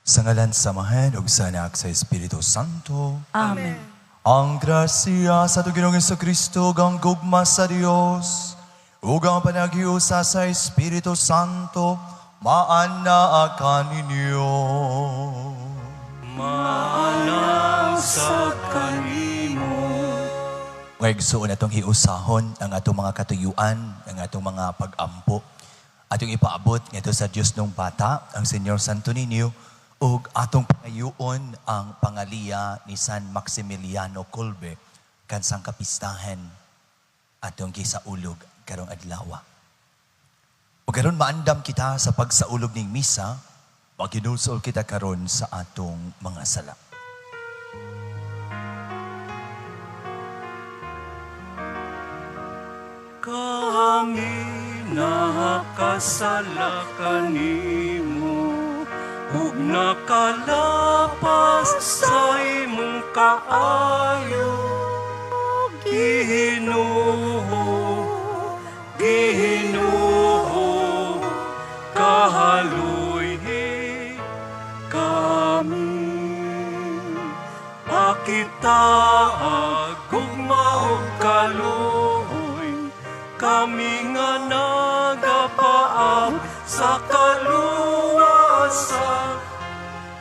Sa ngalan sa Amahan ug sa Anak sa Espiritu Santo. Amen. Ang grasya sa atong Ginoong Kristo ug ang gugma sa Dios ug ang panaghiusa sa Espiritu Santo maana kaninyo. Maana sa kanimo. Mga igsoon, atong hiusahon ang atong mga katuyuan, ang atong mga pag-ampo. Atong ipaabot ngadto sa Dios nung bata, ang Señor Santo Niño, ug atong pangayuon ang pangaliya ni San Maximiliano Kolbe kansang kapistahan atong gisaulog karong adlaw. Ug karon maandam kita sa pagsaulog ning misa, maghinulsol kita karon sa atong mga sala. Kami nakasala kanimo ug nakalapas sa imong kaayo. Ginoo, Ginoo, kahaluyhi kami. Pakita gugma ug kaluoy, kami nga nagapaab sa kaluwasan.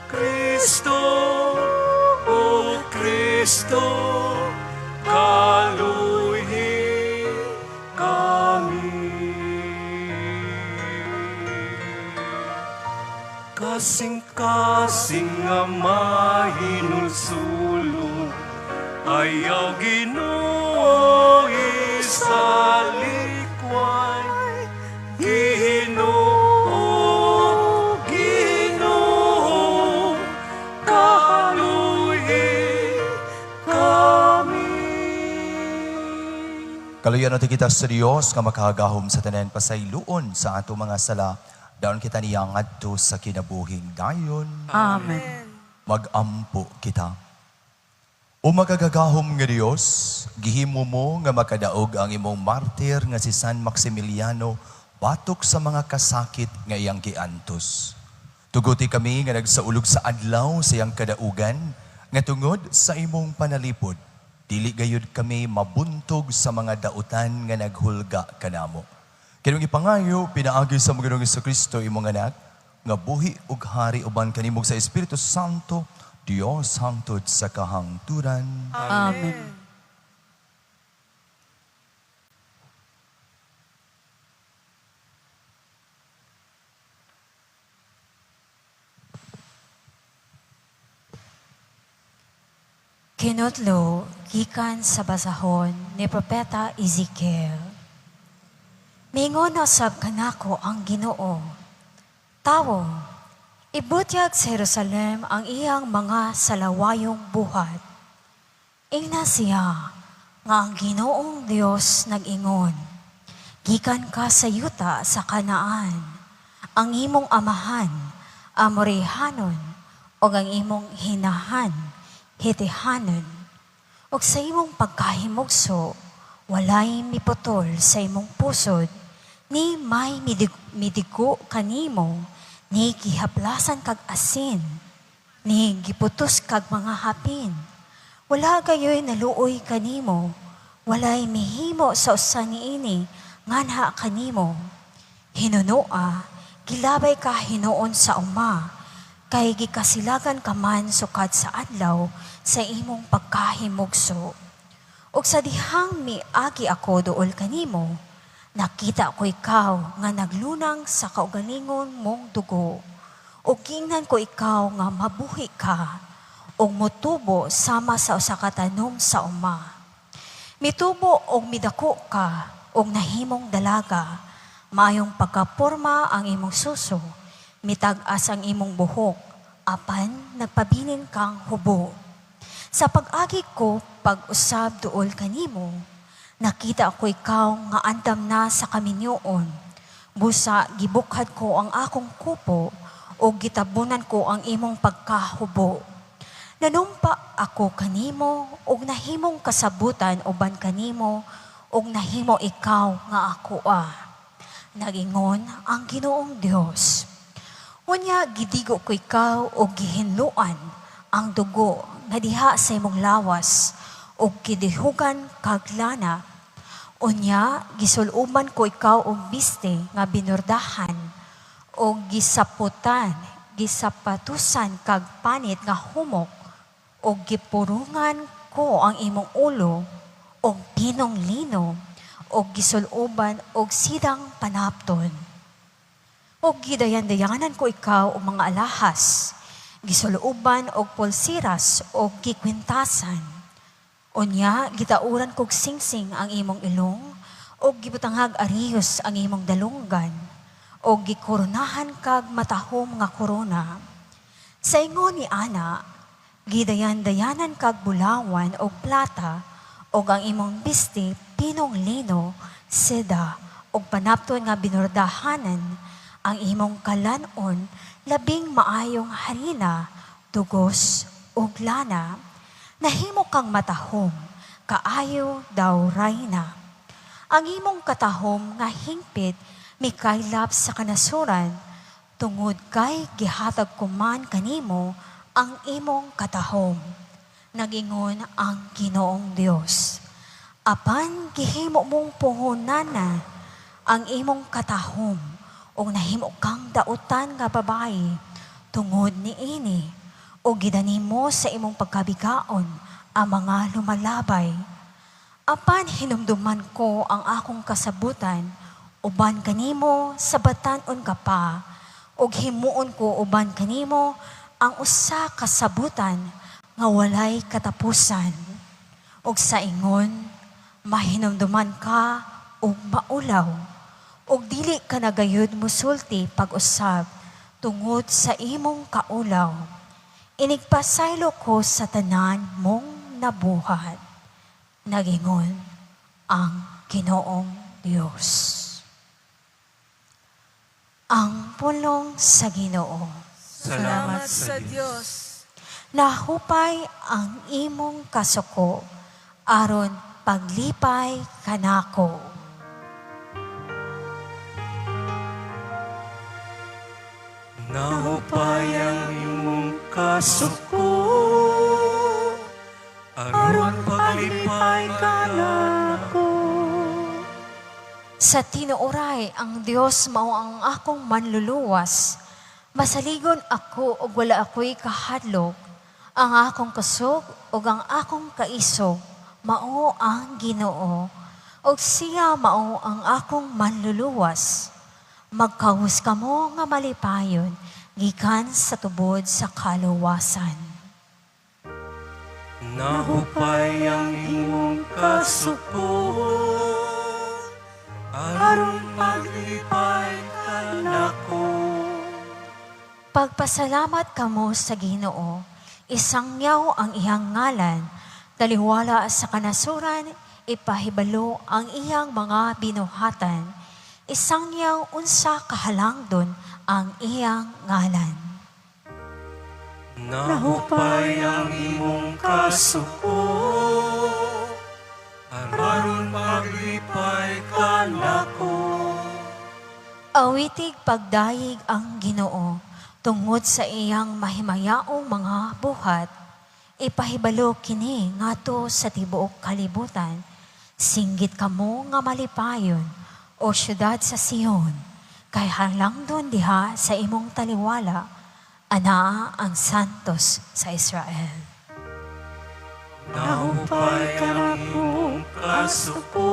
Kristo, O Kristo, kaluyhi kami. Kasing-kasing nga mahinulsulon, ayaw Ginoo isalikway. Ginoo, Ginoo, kaluyhi kami. Kaluyan natin kita sa Dios nga makahagahom sa tanan, pasayloon sa atong mga sala, daon kita niya ngadto sa kinabuhing dayon. Amen. Magampo kita. O makagagahom nga Dios, gihimo mo nga makadaog ang imong martir nga si San Maximiliano batok sa mga kasakit nga iyang giantos. Tuguti kami nga nagsaulog sa adlaw sa iyang kadaugan, nga tungod sa imong panalipod, dili gayud kami mabuntog sa mga dautan nga naghulga kanamo. Kinong ipangayo, pinaagi sa mga Ginoong Kristo imong anak, nga buhi ug hari uban kanimo sa Espiritu Santo, Dios hangtod sa kahangturan. Amen. Kinutlo gikan sa basahon ni Propeta Ezekiel. Mingon usab kanako ang Ginoo. Tawo, ibutyag sa Jerusalem ang iyang mga salawayong buhat. Ingna siya nga ang Ginoong Dios nag-ingon. Gikan ka sa yuta sa Kanaan, ang imong amahan, Amorihanon, ug ang imong hinahan, Hitihanon. Ug sa imong pagkahimugso, walay miputol sa imong pusod, ni may midigo kanimo, ni gihaplasan kag asin, ni giputos kag mga hapin. Wala gayoy naluoy kanimo, walay mihimo sa usa niini nganha kanimo. Hinunoa, gilabay ka hinuon sa uma, kay gikasilagan ka man sukad sa adlaw sa imong pagkahimugso. Ug sa dihang miagi ako duol kanimo, nakita ko ikaw nga naglunang sa kaugalingon mong dugo. Ug giingnan ko ikaw nga mabuhi ka, ug motubo sama sa usa ka tanom sa uma. Mitubo og midako ka, ug nahimong dalaga, maayong pagkaporma ang imong suso, mitag-as ang imong buhok, apan nagpabilin kang hubo. Sa pag-agi ko, pag-usab duol kanimo, nakita ko ikaw nga andam na sa kaminyoon. Busa gibukhad ko ang akong kupo, o gitabunan ko ang imong pagkahubo. Nanumpa ako kanimo, og nahimong kasabutan uban kanimo, og nahimo ikaw nga ako ah. Nagingon ang Ginoong Dios. Unya gidigo ko ikaw og gihinluan ang dugo nga diha sa imong lawas og gidihugan kag lana. Unya gisuluban ko ikaw og biste nga binordahan og gisaputan, gisapatusan kag panit nga humok og gipurungan ko ang imong ulo og pinong lino og gisuluban og sidang panapton. Og gidayan-dayanan ko ikaw og mga alahas, gisuluban og pulsiras og gikwintasan. Unya gitauran kog singsing ang imong ilong og gibutangag ariyos ang imong dalunggan og gikoronahan kag matahom nga korona. Sa ingon ni ana, gidayan-dayanan kag bulawan og plata og ang imong bisti pinong lino, seda og panapton nga binordahanan, ang imong kalanon labing maayong harina, dugos ug lana. Nahimo kang matahom, kaayo daw rayna. Ang imong katahom nga hingpit mikaylap sa kanasuran, tungod kay gihatag ko man kanimo ang imong katahom. Nagingon ang Ginoong Dios. Apan gihimo mong puhonana ang imong katahom ug nahimo kang dautan nga babayi tungod niini ug gidani mo sa imong pagkabigaon ang mga lumalabay. Apan hinumduman ko ang akong kasabutan uban kanimo sa batan-on ka pa, ug himuon ko uban kanimo ang usa ka sabutan nga walay katapusan. Ug sa ingon, mahinumduman ka ug maulaw, ug dili ka na gayud musulti pag-usab tungod sa imong kaulaw. Inigpasaylo ko sa tanan mong nabuhat. Nagingon ang Ginoong Dios. Ang pulong sa Ginoo. Salamat sa Diyos. Nahupay ang imong kasuko aron paglipay kanako. Nahupay ang imong kasuko aron paglipay kanako. Sa tinuoray ang Dios mao ang akong manluluwas. Masaligon ako ug wala ako'y kahadlok. Ang akong kusog ug ang akong kaisog mao ang Ginoo. Ug siya mao ang akong manluluwas. Magkahus kamo nga malipayon gikan sa tubod sa kaluwasan. Nahupay ang imong kasuko aron paglipay kanako. Pagpasalamat kamo sa Ginoo, isangyaw ang iyang ngalan, taliwala sa kanasuran, ipahibalo ang iyang mga binuhatan. Isangyaw unsa kahalangdon ang iyang ngalan. Nahupay ang imong kasuko aron maglipay kanako. Awitig pagdayeg ang Ginoo tungod sa iyang mahimayaong mga buhat. Ipahibalo kini ngadto sa tibuok kalibutan. Singgit kamo nga malipayon, o syudad sa Sion, kay halangdon diha sa imong taliwala, anaa ang santos sa Israel. Nahupay ang imong kasuko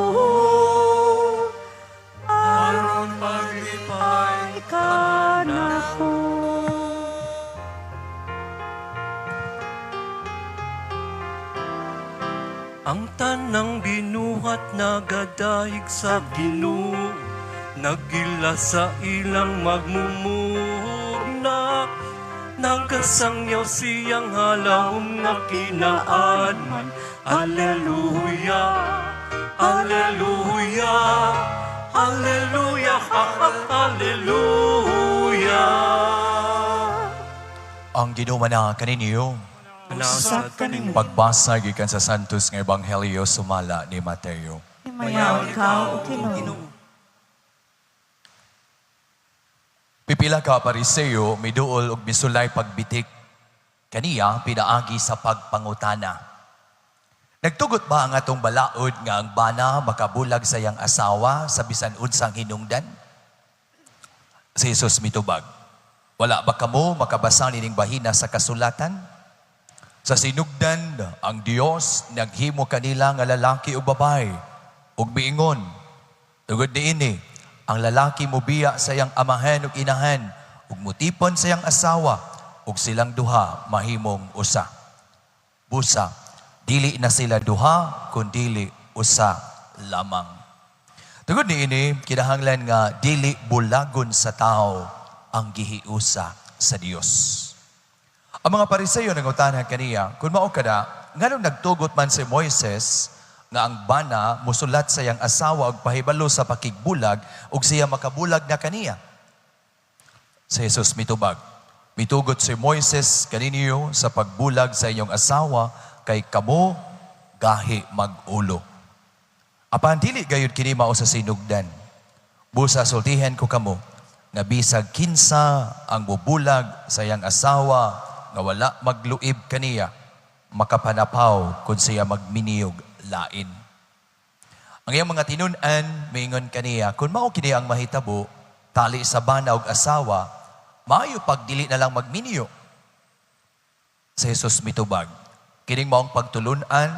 aron maglipay kanako. Ang tanang binuhat nagadayeg sa Ginoo, nagila sa ilang magmumugna. Nagasangyaw siyang halawom nga kinaadman. Alleluia, alleluia, alleluia, alleluia. Ang Ginoo na kaninyo. Nasa kanimo. Pagbasa gikan sa Santos nga Ebanghelyo sumala ni Mateo. Himayaw ikaw, O Ginoo. Pipila ka Pariseo miduol og misulay pagbitik kaniya pinaagi sa pagpangutana. "Nagtugot ba ang atong balaod nga ang bana makabulag sa iyang asawa sa bisan unsang hinungdan?" Si Jesus mitubag, "Wala ba kamo makabasa nining bahina sa kasulatan? Sa sinugdan, ang Dios naghimo kanila nga lalaki ug babae, ug miingon, 'Tungod niini, ang lalaki mobiya sa iyang amahan ug inahan, ug mutipon sa iyang asawa, ug silang duha mahimong usa. Busa, dili na sila duha, kundili usa lamang.' Tungod niini, kinahanglan nga dili bulagon sa tao ang gihiusa sa Dios." Ang mga Pariseo nangutana kaniya, "Kung mao kada, nganong nagtugot man si Moises nga ang bana musulat sa iyang asawa og pahibalo sa pakigbulag ug siya makabulag na kaniya?" Si Jesus mitubag, "Mitugot si Moises kaninyo sa pagbulag sa inyong asawa kay kamo gahi mag-ulo. Apan dili gayud kini mao sa sinugdan. Busa sultihan ko kamo nga bisag kinsa ang mubulag sa iyang asawa nga wala magluib kaniya, makapanapaw kung siya magminiyog lain." Ang iyang mga tinun-an miingon kaniya, "Kung mao kini ang mahitabo, tali sa bana og asawa, maayo pag dili na lang magminyo." Si Jesus mitubag, "Kining maong pagtulunan,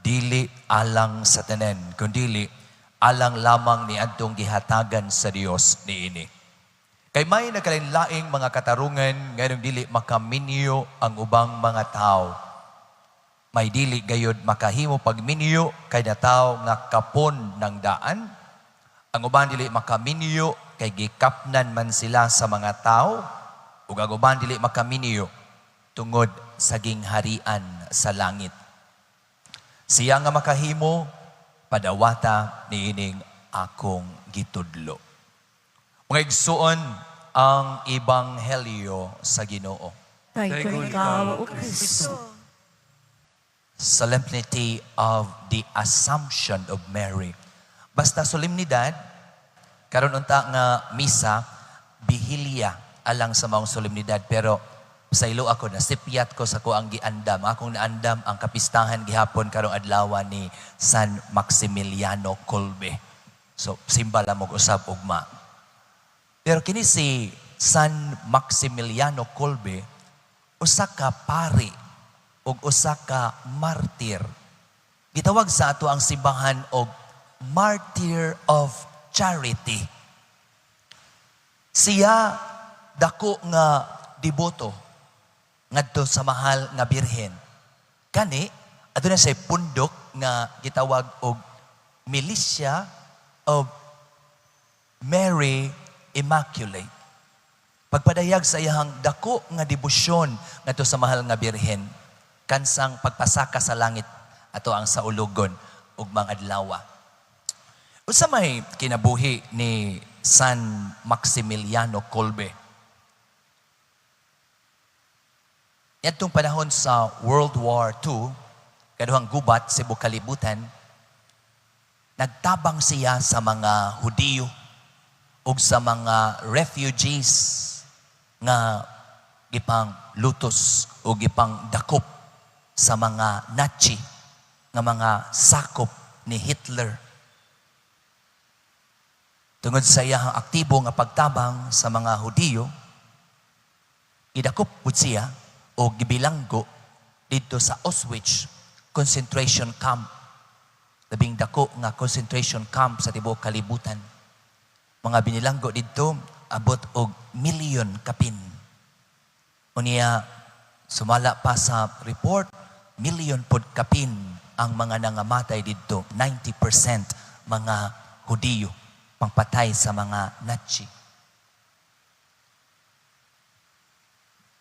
dili alang sa tanan, kundili alang lamang ni adtong gihatagan sa Dios niini. Kay may nagkalain-laing mga katarungan nganong dili makaminyo ang ubang mga tao. May dili gayod makahimo pagminyo kay natawo nga kapon ng daan. Ang uban dili makaminyo kay gikapnan man sila sa mga tao, ug ang uban dili makaminyo tungod sa gingharian sa langit. Siya nga makahimo, padawata niining akong gitudlo." Mga igsuon, ang ebanghelyo sa Ginoo. Dayon ikaw, O Kristo. Solemnity of the Assumption of Mary. Basta solemnidad, karon unta nga misa, bihilya alang sa maong solemnidad, pero sa ilo ako nasipyat ko sa ko ang giandam. Akong naandam ang kapistahan gihapon karong adlaw ni San Maximiliano Kolbe. So simba lang mo usab ugma. Pero kini si San Maximiliano Kolbe, usa ka pari ug usa ka martir. Gitawag sa ato ang simbahan og Martyr of Charity. Siya dako nga deboto ngadto sa Mahal nga Birhen. Kani aduna siya pundok nga gitawag og Militia of Mary Immaculate. Pagpadayag sa iyang dako nga debosyon ngadto sa Mahal nga Birhen, kansang pagpasaka sa langit ato ang saulugon ug mga adlaw. Unsa may kinabuhi ni San Maximiliano Kolbe? Yadtong panahon sa World War II, kaduhang gubat sa kalibutan, nagtabang siya sa mga Hudiyo ug sa mga refugees nga gipang lutos o gipang dakop sa mga Nazi nga mga sakop ni Hitler. Tungod sa iyang aktibo nga pagtabang sa mga Hudiyo, gidakop pud siya o gibilanggo didto sa Auschwitz concentration camp. Labing dako nga concentration camp sa tibuok kalibutan. Mga binilanggo didto abot og milyon kapin. Unya sumala pa sa report, milyon pod kapin ang mga nangamatay didto, 90% mga Hudiyo, pangpatay sa mga Nazi.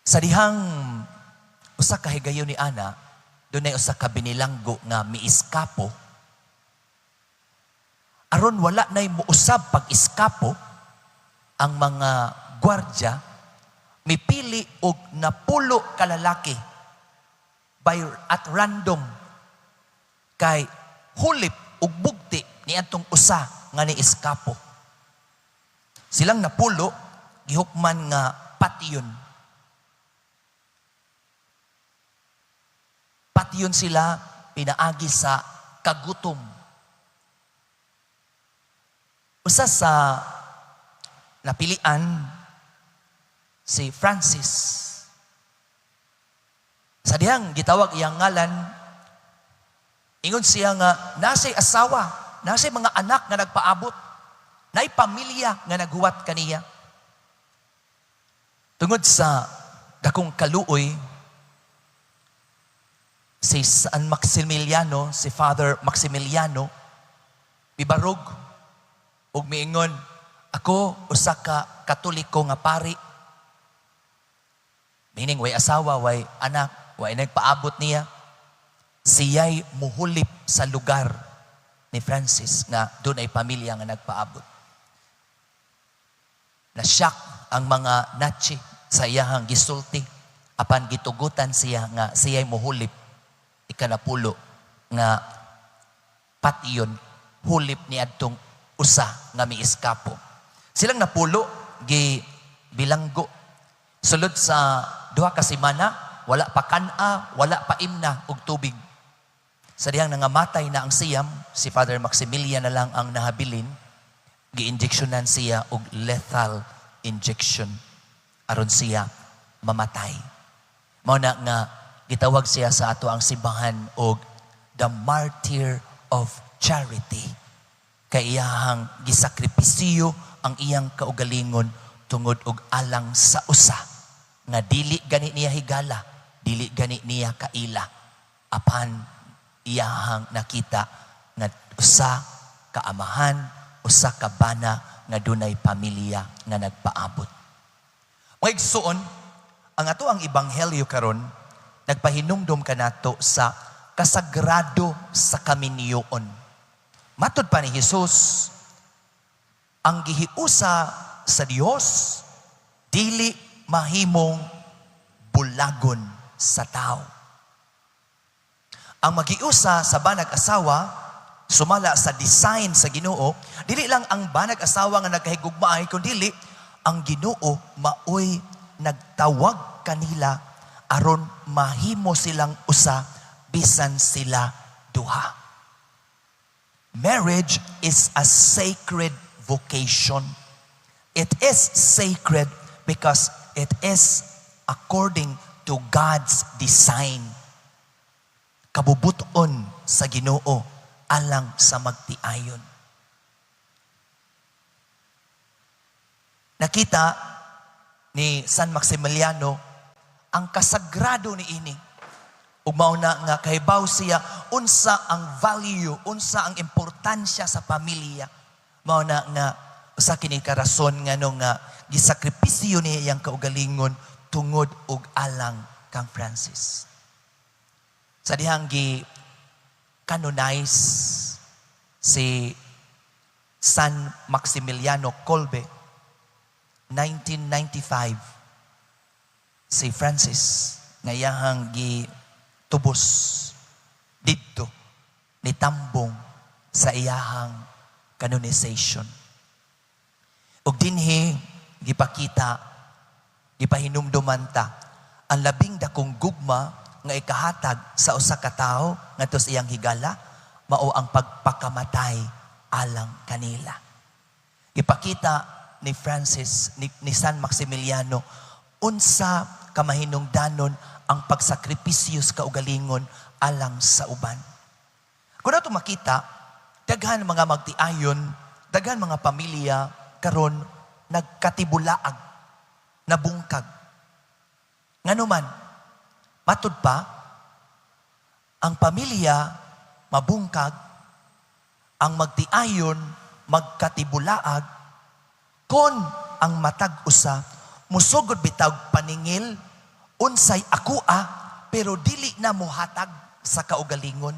Sa dihang usa ka higayon ni ana, dunay usa ka binilanggo nga miiskapo. Aron wala nay muusab pag-iskapo ang mga gwardya, mipili og 10 ka lalaki by at random kay hulip ug bugti ni atong usa nga ni eskapo. Silang 10 gihukman nga patyon. Patyon sila pinaagi sa kagutom. Usa sa napilian, si Francis. Sa dihang gitawag iyang ngalan, ingon siya nga nasay asawa, nasay mga anak nga nagpaabot, naay pamilya nga naghuwat kaniya. Tungod sa dakong kaluoy, si San Maximiliano, si Father Maximiliano, mibarog ug miingon, "Ako usa ka Katoliko nga pari." Meaning, way asawa, way anak, way nagpaabot niya. Siya'y muhulip sa lugar ni Francis nga dunay pamilya nga nagpaabot. Na-shock ang mga Nazi sa iyahang gisulti apan gitugutan siya nga siya'y muhulip, ikanapulo nga patyon, hulip ni adtong usa nga miiskapo. Silang napulo gi bilanggo. Sulod sa 2 ka semana, wala pa kan-a, wala pa imna og tubig. Sa dihang nangamatay na ang siyam, si Father Maximilian na lang ang nahabilin, gi-injectionan siya og lethal injection aron siya mamatay. Mao na nga gitawag siya sa ato ang simbahan og the martyr of charity. Kay iyahang gisakripisyo ang iyang kaugalingon tungod og alang sa usa nga dili gani niya higala, dili gani niya kaila, apan iyahang nakita nga usa ka amahan, usa ka bana nga dunay pamilya nga nagpaabot. Mga igsuon, ang ato ang ebanghelyo karon nagpahinumdom kanato sa kasagrado sa kaminyoon. Matud pa ni Jesus, ang gihiusa sa Dios dili mahimong bulagon sa tao. Ang magiusa sa banag asawa sumala sa design sa Ginoo, dili lang ang banag asawa nga nagkahigugmaay, kundi ang Ginoo maoy nagtawag kanila aron mahimo silang usa bisan sila duha. Marriage is a sacred vocation. It is sacred because it is according to God's design. Kabubuton sa Ginoo alang sa magtiayon. Nakita ni San Maximiliano ang kasagrado ni ini. Ug mao na nga kahibaw siya unsa ang value, unsa ang importansya sa pamilya. Mao na nga usa kini ka rason ngano nga gisakripisyo niya iyang kaugalingon tungod og alang kang Francis. Sa dihang gi canonize si San Maximiliano Kolbe 1995, si Francis nga iyahang gitubos didto nitambong sa iyahang canonization. Ug dinhi gipakita, gipahinumduman ta ang labing dakong gugma nga ikahatag sa usa ka tawo ngadto sa iyang higala mao ang pagpakamatay alang kanila. Gipakita ni Francis, ni San Maximiliano, unsa kamahinungdanon ang pagsakripisyo sa kaugalingon alang sa uban. Kung nato makita, daghan mga magtiayon, daghan mga pamilya karon nagkatibulaag, nabungkag. Ngano man, matud pa, ang pamilya mabungkag, ang magtiayon magkatibulaag, kon ang matag usa musugod bitaw paningil unsay akoa pero dili na mohatag sa kaugalingon.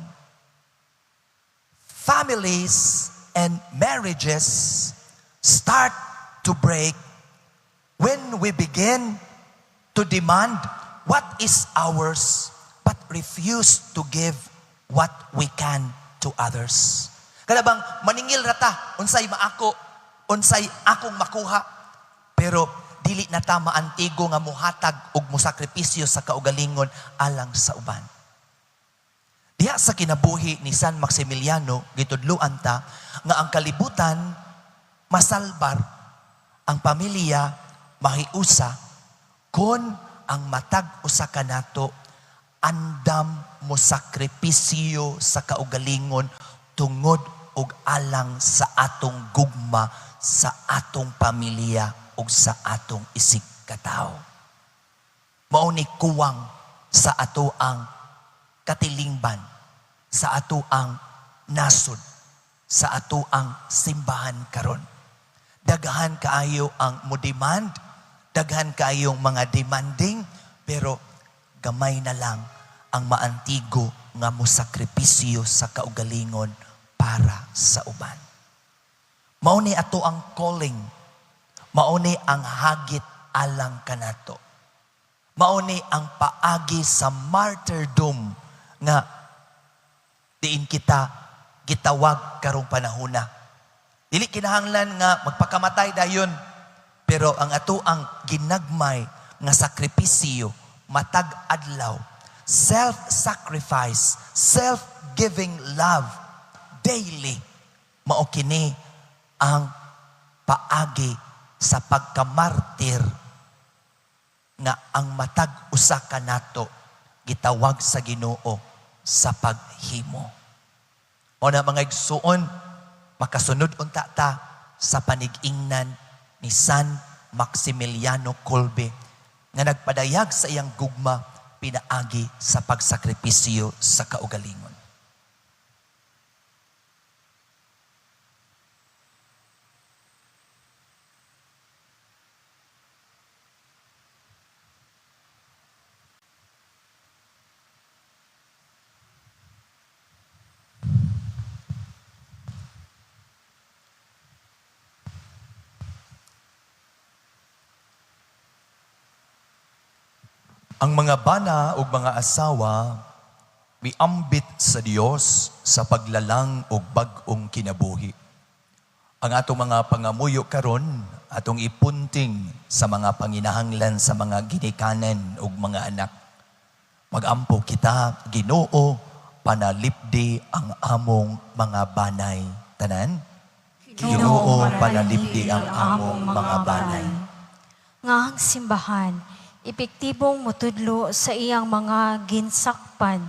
Families and marriages start to break when we begin to demand what is ours but refuse to give what we can to others. Kada bang maningil rata unsay maako, unsay akong makuha, pero Dili na ta maantigo nga muhatag og mosakripisyo sa kaugalingon alang sa uban. Diha sa kinabuhi ni San Maximiliano, gitudloan ta nga ang kalibutan masalbar, ang pamilya mahiusa kon ang matag usa kanato andam mo sakripisyo sa kaugalingon tungod og alang sa atong gugma, sa atong pamilya ug sa atong isig katawo. Mao ni kuwang sa ato ang katilingban, sa ato ang nasod, sa ato ang simbahan karon. Daghan kaayo ang mo demand, daghan kaayong mga demanding, pero gamay na lang ang maantigo nga mosakripisyo sa kaugalingon para sa uban. Mao ni ato ang calling, mao ni ang hagit alang kanato. Mao ni ang paagi sa martyrdom nga diin kita gitawag karong panahona. Dili kinahanglan nga magpakamatay dayon, pero ang ato ang ginagmay nga sakripisyo matag adlaw, self-sacrifice, self-giving love daily, mao kini ang paagi sa pagkamartir nga ang matag usa kanato gitawag sa Ginoo sa paghimo. O na mga igsuon, makasunod unta ta sa panig-ingnan ni San Maximiliano Kolbe nga nagpadayag sa iyang gugma pinaagi sa pagsakripisyo sa kaugalingon. Ang mga bana ug mga asawa miambit sa Dios sa paglalang og bag-ong kinabuhi. Ang atong mga pangamuyo karon atong ipunting sa mga panginahanglan sa mga ginikanan ug mga anak. Magampo kita, Ginoo, panalipdi ang among mga banay. Tanan? Ginoo, panalipdi ang among mga banay. Nga ang simbahan epektibong mutudlo sa iyang mga ginsakpan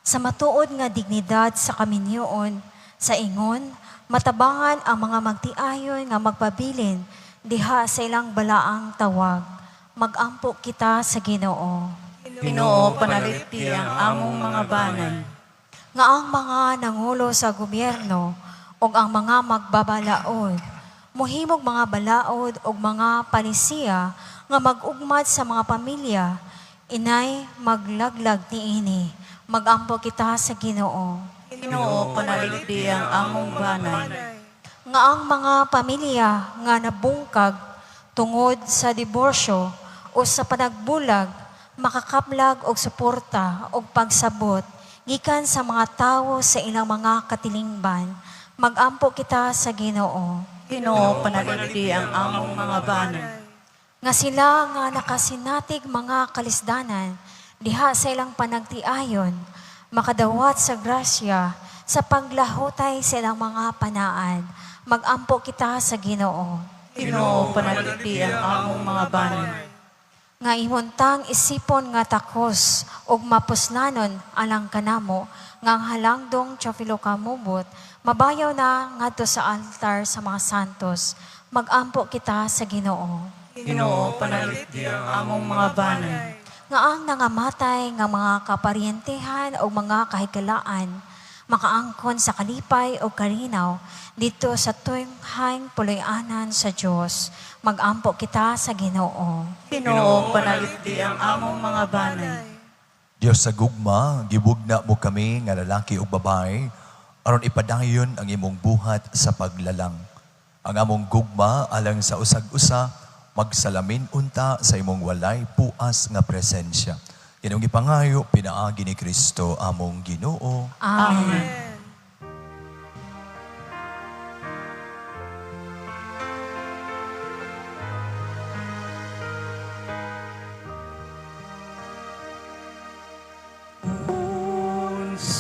sa matuod nga dignidad sa kaminyoon, sa ingon, matabangan ang mga magtiayon nga magpabilin diha sa ilang balaang tawag. Magampo kita sa Ginoo. Ginoo, panalipdi ang among mga banay. Nga ang mga nangulo sa gobyerno ug ang mga magbabalaod, muhimog mga balaod ug mga palisiya nga mag-ugmad sa mga pamilya, inay maglaglag niini. Magampo kita sa Ginoo. Ginoo, panalipdi ang among banay. Nga ang mga pamilya nga nabungkag tungod sa diborsyo o sa panagbulag, makakaplag og suporta og pagsabot gikan sa mga tawo sa ilang mga katilingban. Magampo kita sa Ginoo. Ginoo, panalipdi ang among mga banay. Nga sila nga nakasinatig mga kalisdanan diha sa ilang panagtiayon, makadawat sa grasya sa paglahutay sa ilang mga panaan. Magampo kita sa Ginoo. Ginoo, panalipdi ang among mga banay. Nga imuntang isipon nga takos ug mapuslanon alang kanamo nga ang halangdong Teofilo Kamubot mabayaw na ngadto sa altar sa mga santos. Magampo kita sa Ginoo. Ginoo, panalipdi ang among mga banay. Nga ang nangamatay nga mga kaparyentehan o mga kahigalaan makaangkon sa kalipay o karinaw dito sa tunghang puloy-anan sa Dios. Magampo kita sa Ginoo. Ginoo, panalipdi ang among mga banay. Dios sa gugma, gibugna mo kami nga lalaki ug babae aron ipadayon ang imong buhat sa paglalang. Ang among gugma alang sa usag-usa magsalamin unta sa imong walay puas nga presensya. Kinong gipangayo pinaagi ni Kristo among Ginoo. Amen.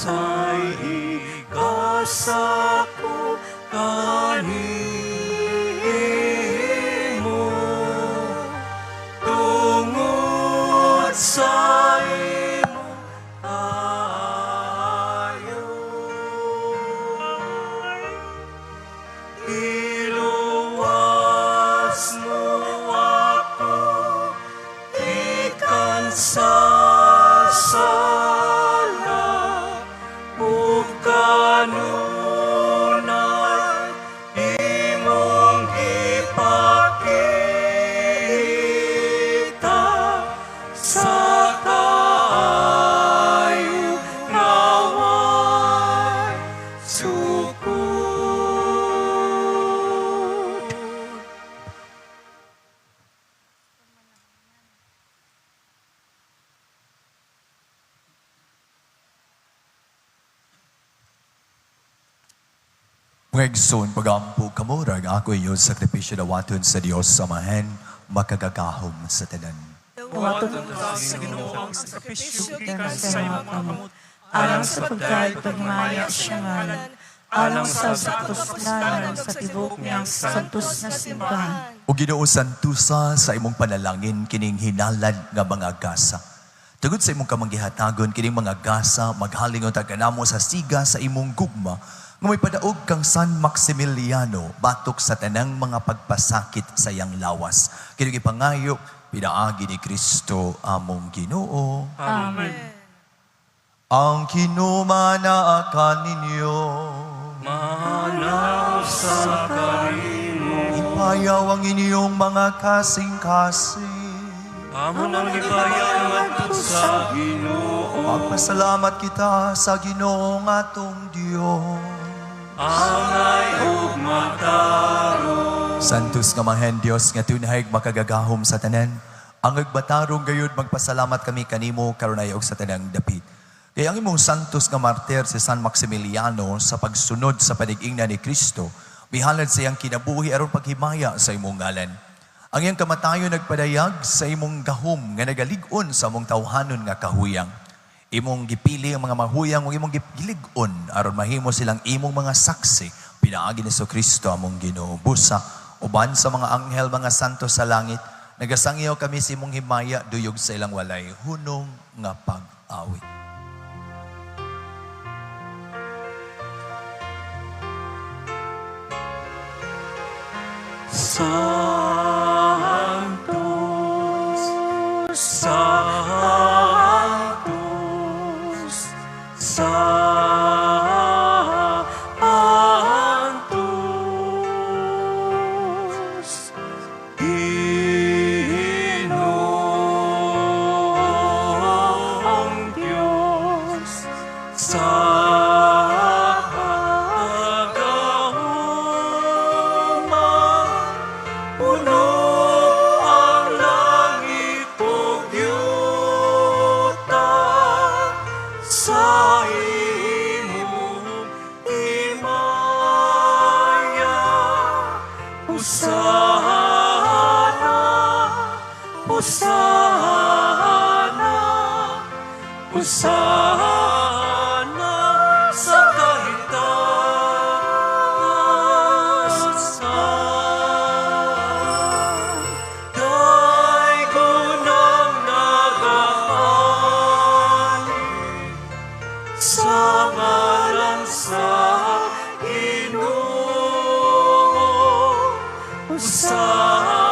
Unsay igasa ko kanimo tungod sa imong kaayo? Iluwas mo ako gikan sa sala ug kanunay imong gipakita sa kaayo nga way sukod. Mga igsoon, pagampo kamo, rag ako inyong sakripisyo dawaton sa Dios Amahan, makagagahom sa tanan. Dawaton Sa Ginoo ang sakripisyo gikan sa sa imong imong kamot, alang sa pagdayeg paghimaya sa iyang ngalan, alang sa kapuslanan sa tibuok niyang santos na simbahan. O Ginoo, santusa sa imong panalangin kining hinalad nga mga gasa. Tungod sa imong kamanggihatagon kining mga gasa, maghalingon ta kanamo sa siga sa imong gugma, nga may padaog kang San Maximiliano batok sa tanang mga pagpasakit sa iyang lawas. Kining ipangayo pinaagi ni Kristo among Ginoo. Amen. Ang kinumana kaninyo. Manaw sa kanimo. Ipayaw ang inyong mga kasing-kasing. Amo nang gibayaw ngadto sa Ginoo. Magpasalamat kita sa Ginoo nga atong Dios. Angay ug matarong. Santos nga Amahan Dios nga tunay makagagahom sa tanan. Ang agbatarong gayud, magpasalamat kami kanimo karunay og sa tanang dapit. Kay ang imong santos nga martir si San Maximiliano, sa pagsunod sa panig-ingna ni Kristo, mihalad sa iyang kinabuhi aron paghimaya sa imong ngalan. Ang iyang kamatayon nagpadayag sa imong gahom nga nagalig-on sa among tawhanon nga kahuyang. Imong gipili ang mga mahuyang ug imong gilig-on aron mahimo silang imong mga saksi pinaagi ni Kristo among Ginoo. Busa uban sa mga anghel, mga santo sa langit, nagasangyaw kami sa imong himaya duyog sa ilang walay hunong nga pag-awit. Santos, Santos, Santos, Ginoong Diyos, sa kagahuma, puno ang langit ug yuta sa imong himaya. Hosana, Hosana, Hosana sa kahitasan. Daygon ang nagaali sa ngalan sa Ginoo. Hosana,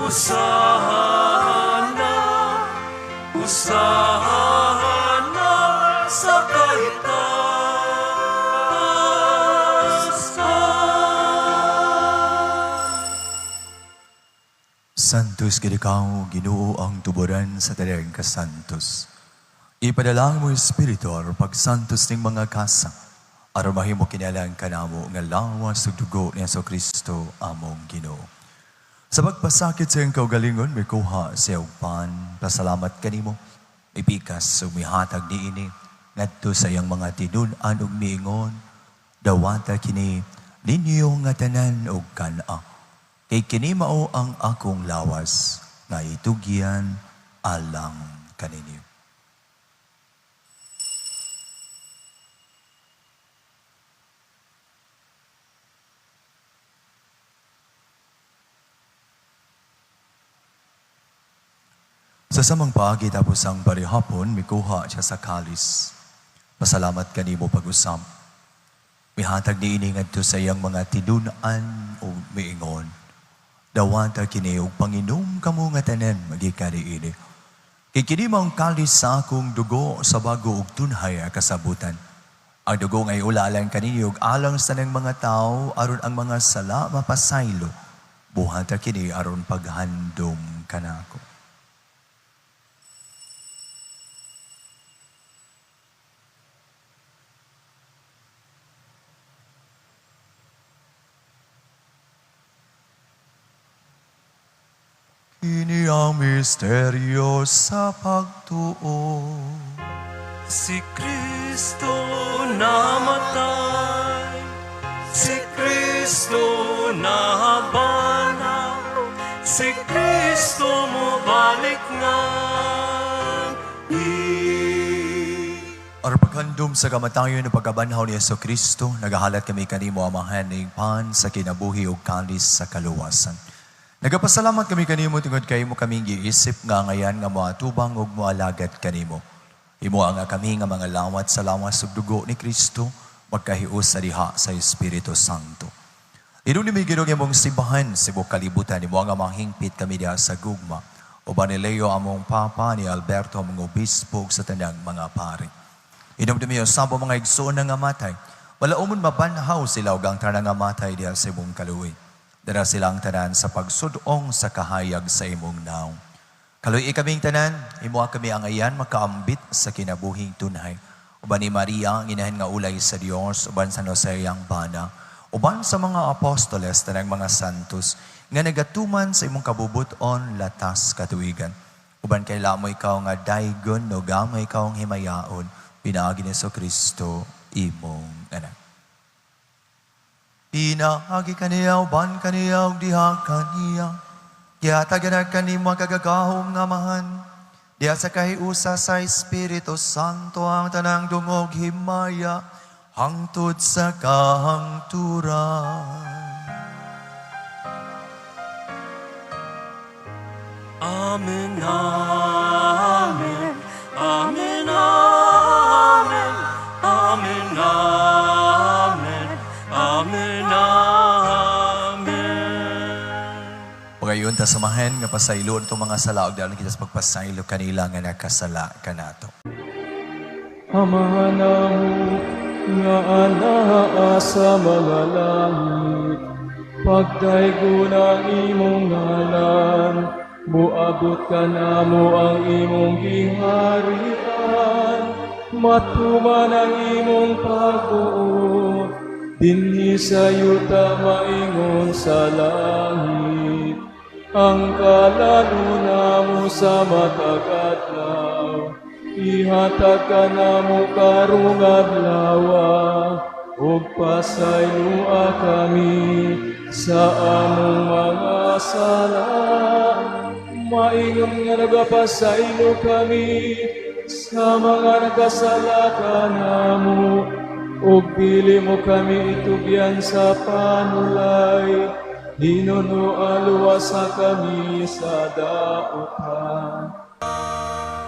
Hosana, Hosana sa kahitasan. Santos gid ikaw, Ginoo, ang tuboran sa tanang kasantos. Ipadala ang imong Espiritu aron pagsantos ning mga gasa, aron mahimo kinalang kanamo nga lawas ug dugo ni Hesus Kristo among Ginoo. Sa pagpasakit sa iyang kaugalingon, mikuha siya og pan, pasalamat kanimo, mipikas ug mihatag niini ngadto sa iyang mga tinun-an ug miingon, "Dawata kini ninyo nga tanan ug kan-a. Kay kini mao ang akong lawas nga itugyan alang kaninyo." Sa samang paagi tapos ang parihapon, mikuha siya sa kalis. Pasalamat kanimo pag-usap. Mihatag niini ngadto sa iyang mga tinun-an ug miingon. Dawata kini ug panginom kamo nga tanan magikan niini. Kay kini maong kalis sa akong dugo sa bago ug tunhay a kasabutan. Ang dugo nga iulalan kaninyo ug alang sa tanang mga tawo aron ang mga sala mapasaylo. Buhata kini aron paghandom kanako. Kini ang misteryo sa pagtuo. Si Kristo namatay, si Kristo nabanhaw, si Kristo mobalik nga. Aron paghandom sa kamatayon ug pagkabanhaw ni Hesus Kristo, nagahalat kami kanimo Amahan ning pan sa kinabuhi ug kalis sa kaluwasan. Nagapasalamat kami kanimo tungod kay imo kaming giisip nga angayan nga moatubang ug moalagad kanimo. Himoa nga kami nga mga lawat sa lawas ug dugo ni Kristo, magkahius sa diha sa Espiritu Santo. Hinumdumi Ginoo imong simbahan sa tibuok kalibutan, himoa nga mahingpit kami diha sa gugma. Uban ni Leo among Papa, ni Alberto among Obispo ug sa tanang mga pari. Hinumdumi usab ang mga igsoon nga matay. Malaumon mabanhaw sila ug ang tanan nga matay diha sa imong kaluoy. Dara silang tanan sa pagsudong sa kahayag sa imong nawong. Kaluy-i kaming tanan, himoa kami angayan makaambit sa kinabuhing tunhay. Uban ni Maria, ang inahan nga ulay sa Dios, uban sa Jose iyang bana, uban sa mga apostoles, tanang mga santos, nga nagatuman sa imong kabubuton latas katuigan. Uban kay lamo ikaw nga daygon, no gamo ikaw ang himayaon, pinaagi ni Kristo imong anak. Pinaagi kaniya, uban kaniya, ug diha kaniya. Gihatagan kanimo ang kagagahom nga Amahan. Diha sa kahiusa sa Espiritu Santo ang tanang dungog himaya hangtod sa kahangturan. Amen, amen, amen, amen, amen, amen, amen, amen. Pagayon ta samahan nga pasayloon itong mga sala ug daan kita sa pagpasaylo kanila nga nakasala kanato. Amahan namo nga anaa sa mga langit, pagdaygon ang imong ngalan, muabot kanamo ang imong giharian, matuman ang imong pagbuot, dinhi sa yuta maingon sa langit. Ang kalan-on namo sa matag adlaw, ihatag kanamo karong adlawa, ug pasayloa kami sa among mga sala, maingon nga nagapasaylo kami sa mga nagkasala kanamo, ug dili mo kami itugyan sa panulay, hinunoa luwasa kami sa dautan.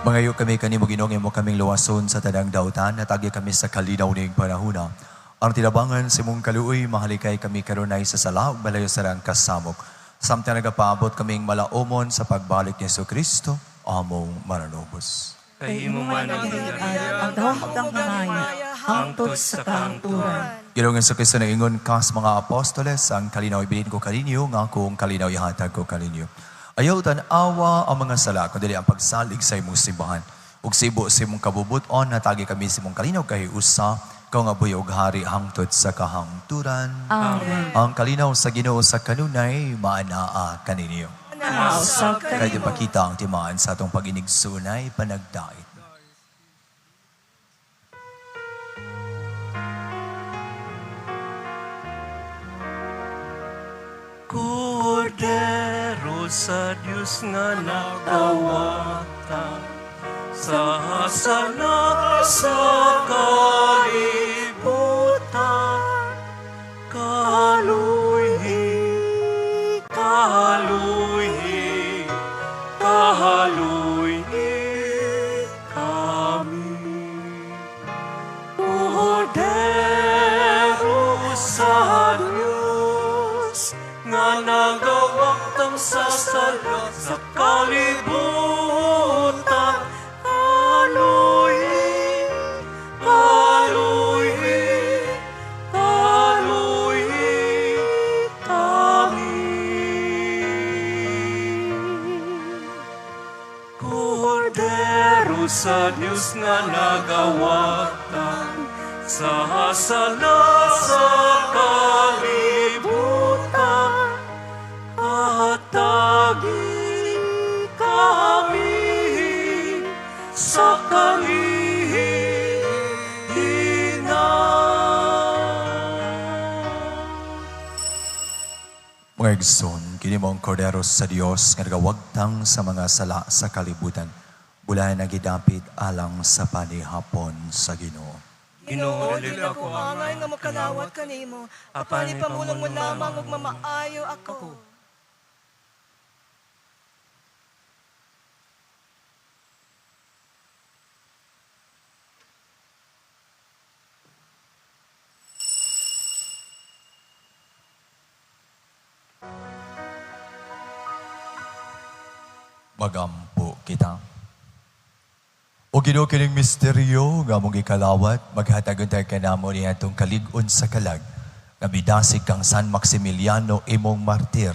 Mangayo kami kanimo Ginoo imo kaming luwason sa tanang dautan at agi kami sa kalinaw ning panahuna. Ang tinabangan sa imong kaluoy mahalikay kami karunay sa sala ug malayo sa rang kasamok. Samtang nagapaabot kaming malaumon sa pagbalik ni Kristo, among mananubos. Kay imo man ang Ang dahom ug himaya, hangtod sa kahangturan. Ginoong Kristo naingon kas mga apostoles, ang kalinaw ibilin ko kaninyo, nga akong kalinaw ihatag ko kaninyo. Ayaw tan-awa ang mga sala, kundi ang pagsalig sa imong simbahan. Ug sibo sa imong kabubuton, hatagi kami sa imong kalinaw kay usa, ikaw nga buhi ug hari hangtod sa kahangturan. Amen. Ang kalinaw sa Ginoo sa kanunay, maanaa kaninyo. Nausab Kaya kanimo. pakita ang timaan sa atong pag-inigsunay panagdait. Kordero sa Diyos nga nagdawata sa sala sa kalibutan, kaluhi, kaluhi, kaluhi. kalibutan. Kaluyi, kaluyi, kaluyi kami. Kordero sa Diyos nga nagawatan sa sala sa kalibutan, hatagi kami sa kalihina. Mga igsoon, kini mao ang kordero sa Dios nga nagawagtang sa mga sala sa kalibutan. Bulahan ang gidapit alang sa panihapon sa Ginoo. Ginoo, dili ako angay nga makalawat kanimo, apan ipamulong mo lamang ug mamaayo ako. Magampo kita. O Ginoo, kining misteryo nga among gikalawat, maghatag untay kanamo niadtong kalig-on sa kalag nga midasig kang San Maximiliano, imong martir,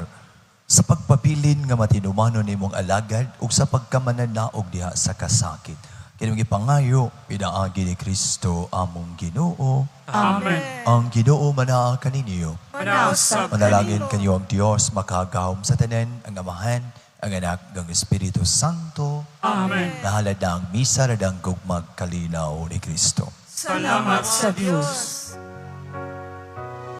sa pagpabilin nga matinumanon nimong alagad ug sa pagkamananaog diha sa kasakit. Kini gipangayo pinaagi ni Kristo among Ginoo. Amen. Ang Ginoo manaa kaninyo. Manausab Manalangin kanyo ang Dios makagagahom sa tanan, ang Amahan, ang Anak, ang Espiritu Santo. Amen. Nahalad na ang misa, radang gugmag kalinaw ni Kristo. Salamat sa Dios.